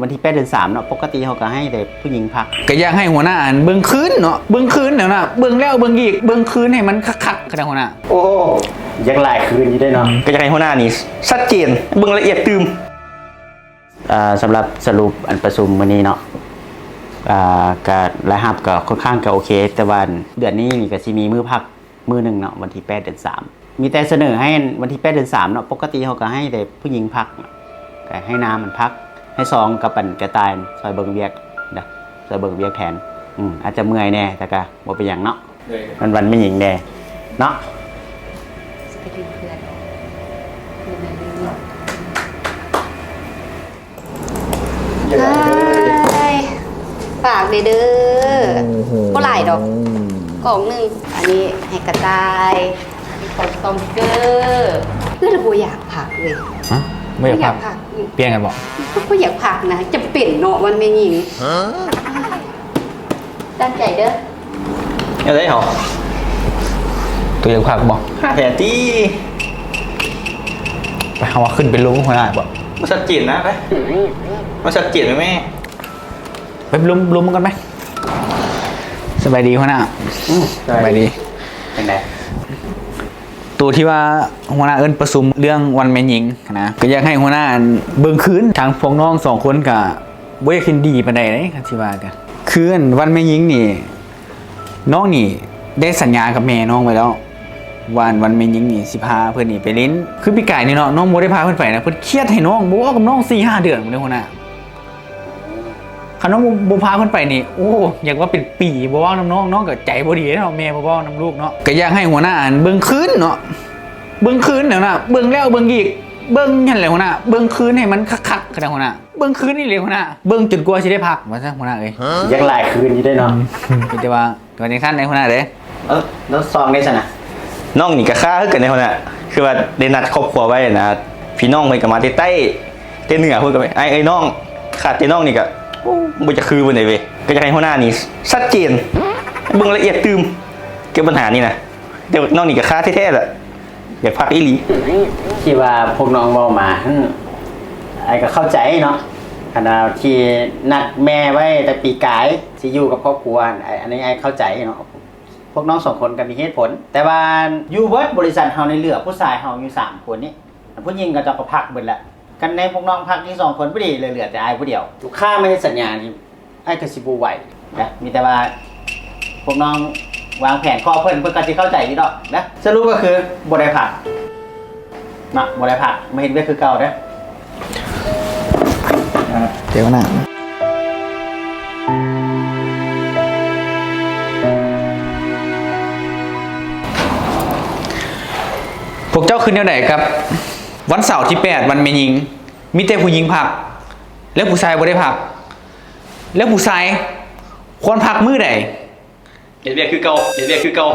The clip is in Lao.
ວັນທີແປດເດືອນສາມເນາະ ປົກກະຕິເຮົາກໍໃຫ້ແຕ່ຜູ້ຍິງພັກ. ກໍຢາກໃຫ້ຫົວໜ້າອັນເບິ່ງຄືນເນາະ ເບິ່ງຄືນແລ້ວນະ ເບິ່ງແລ້ວເບິ່ງອີກ ເບິ່ງຄືນໃຫ້ມັນຄັກໆ ຄະນະຫົວໜ້າ. ໂອ້ ຢາກຫຼາຍຄືນຢູ່ເດ້ເນາະ. ກໍຢາກໃຫ້ຫົວໜ້ານີ້ຊັດເຈນ ເບິ່ງລະອຽດຕື່ມ. ອ່າ ສຳລັບສະຫຼຸບອັນປະຊຸມມື້ນີ້ເນາະ ອ່າ ກະລາຍຮັບກໍຄ່ອນຂ້າງກະໂອເຄ ແຕ່ວ່າເດືອນນີ້ນີ້ກະຊິມີມື້ພັກມື້ໜຶ່ງເນາະ ວັນທີແປດເດືອນສາມ. ມີແຕ່ສະເໜີໃຫ້ວັນທີແປດເດືອນສາມເນາະ ປົກກະຕິເຮົາກໍໃຫ້ແຕ່ຜູ້ຍິງພັກ ກໍໃຫ້ນາມັນພັກ ໃຫ້ຊອງກັບອັນກະຕ່າຍຊ່ອຍເບິ່ງວຽກເດີ ຊ່ອຍເບິ່ງວຽກແທນ. ອືມ ອາດຈະເມື່ອຍແດ່ ແຕ່ກະບໍ່ເປັນຫຍັງເນາະ. ໂດຍ ມັນວັນແມ່ຍິງແດ່ເນາະ. ຊິໄປຫຼິ້ນເພື່ອນ ເອີຍ ຝາກແດ່ເດີ. ໂອ້ໂຫ ບໍ່ຫຼາຍດອກ ກອງໜຶ່ງ. ອັນນີ້ໃຫ້ກະຕ່າຍ ອັນນີ້ຂອງສະຕອງເກີ. ເອື້ອຍລະບໍ່ຢາກພັກເວີຍ. ຮະ? ບໍ່ຢາກພັກ? ບໍ່ຢາກພັກ. ອືມ ປ່ຽນກັນບໍ? ບໍ່ຢາກພັກນະ ຈຳເປັນເນາະ ວັນແມ່ຍິງ. ຮະ? ຕັ້ງໃຈເດີ. ເອົາໄດ້ເຮົາ ໂຕຢາກພັກບໍ່? ພັກແທ້ຕິ. ໄປ ເຮົາວ່າຂຶ້ນໄປລົມຫົວໜ້າບໍ່? ບໍ່ຊັດເຈນນະ ໄປ ບໍ່ຊັດເຈນແມ່. ໄປລົມ ລົມກັນໄປ. ສະບາຍດີຫົວໜ້າ. ອືມ ສະບາຍດີ. ສະບາຍດີ. ຈັ່ງໃດ? ໂຕທີ່ວ່າຫົວໜ້າເອີ້ນປະຊຸມເລື່ອງວັນແມ່ຍິງນະ ກໍຢາກໃຫ້ຫົວໜ້າອັນເບິ່ງຄືນ. ທາງພວກນ້ອງສອງຄົນກະບໍ່ຢາກເຫັນດີປານໃດເດ້ ຄັນຊິວ່າກະ. ຄືອັນວັນແມ່ຍິງນີ້ ນ້ອງນີ້ໄດ້ສັນຍາກັບແມ່ນ້ອງໄວ້ແລ້ວ ວ່າອັນວັນແມ່ຍິງນີ້ຊິພາເພິ່ນນີ້ໄປຫຼິ້ນ. ຄືປີກາຍນີ້ເນາະ ນ້ອງບໍ່ໄດ້ພາເພິ່ນໄປນະ ເພິ່ນຄຽດໃຫ້ນ້ອງ ບໍ່ເວົ້າກັບນ້ອງສີ່ຫ້າເດືອນພຸ້ນເດ້ຫົວໜ້າ. ຄັນນ້ອງບໍ່ ບໍ່ພາເພິ່ນໄປນີ້ ໂອ້ ຢາກວ່າເປັນປີບໍ່ເວົ້ານຳນ້ອງ ນ້ອງກໍໃຈບໍ່ດີເນາະ ແມ່ບໍ່ເວົ້ານຳລູກເນາະ. ກໍຢາກໃຫ້ຫົວໜ້າອັນເບິ່ງຄືນເນາະ ເບິ່ງຄືນແລ້ວນະ ເບິ່ງແລ້ວເບິ່ງອີກ ເບິ່ງຫັ້ນແຫຼະຫົວໜ້າ ເບິ່ງຄືນໃຫ້ມັນຄັກໆ ຄະນະຫົວໜ້າ. ເບິ່ງຄືນອີ່ຫຼີຫົວໜ້າ ເບິ່ງຈົນກວ່າຊິໄດ້ພັກ ວ່າຊັ້ນຫົວໜ້າເອີຍ. ຢາກຫຼາຍຄືນຢູ່ເດ້ເນາະ. ອືມ ມີແຕ່ວ່າ ກໍຈັ່ງຊັ້ນໃດຫົວໜ້າເດ້. ເອີ ແລ້ວຊອງເດ້ຊັ້ນນະ? ນ້ອງນີ້ກໍຄາຄືກັນເດ້ຫົວໜ້າ ຄືວ່າໄດ້ນັດຄອບຄົວໄວ້ນະ ພີ່ນ້ອງເພິ່ນກໍມາແຕ່ໃຕ້ ແຕ່ເໜືອພຸ້ນກໍໄປ ອ້າຍເອີຍນ້ອງ ຂາດແຕ່ນ້ອງນີ້ກໍ ໂອ້ ບໍ່ຈະຄືປານໃດເວີຍ. ກໍຢາກໃຫ້ຫົວໜ້ານີ້ຊັດເຈນ ເບິ່ງລະອຽດຕື່ມ ແກ້ບັນຫານີ້ນະ. ແຕ່ນ້ອງນີ້ກໍຄາແທ້ໆລະ ຢາກພັກອີ່ຫຼີ. ທີ່ວ່າພວກນ້ອງເວົ້າມາຫັ້ນ ອ້າຍກໍເຂົ້າໃຈເນາະ ອັນທີ່ນັດແມ່ໄວ້ແຕ່ປີກາຍ ຊິຢູ່ກັບຄອບຄົວ ອັນ ອັນນີ້ອ້າຍເຂົ້າໃຈເນາະ. ພວກນ້ອງສອງຄົນກໍມີເຫດຜົນ ແຕ່ວ່າຢູ່ເບິດບໍລິສັດເຮົານີ້ເຫຼືອຜູ້ຊາຍເຮົາຢູ່ສາມຄົນນີ້ ຜູ້ຍິງເຂົາເຈົ້າກໍພັກເບິດແລ້ວ. ຄັນໃນພວກນ້ອງພັກນີ້ສອງຄົນພໍດີ ເຫຼືອແຕ່ອ້າຍຜູ້ດຽວ. ລູກຄ້າມາເຮັດສັນຍານີ້ ອ້າຍກໍຊິບໍ່ໄຫວນະ. ມີແຕ່ວ່າພວກນ້ອງວາງແຜນຂໍເພິ່ນ ເພິ່ນກໍຊິເຂົ້າໃຈຢູ່ດອກນະ. ສະຫຼຸບກໍຄືບໍ່ໄດ້ພັກ ເນາະ ບໍ່ໄດ້ພັກ ມາເຮັດວຽກຄືເກົ່າເດີ. ດຽວນະ ພວກເຈົ້າຄິດແນວໃດກັບວັນເສົາທີແປດ ວັນແມ່ຍິງ ມີແຕ່ຜູ້ຍິງພັກ ແລ້ວຜູ້ຊາຍບໍ່ໄດ້ພັກ ແລ້ວຜູ້ຊາຍຄວນພັກມື້ໃດ? ເຮັດວຽກຄືເກົ່າ ເຮັດວຽກຄືເກົ່າ.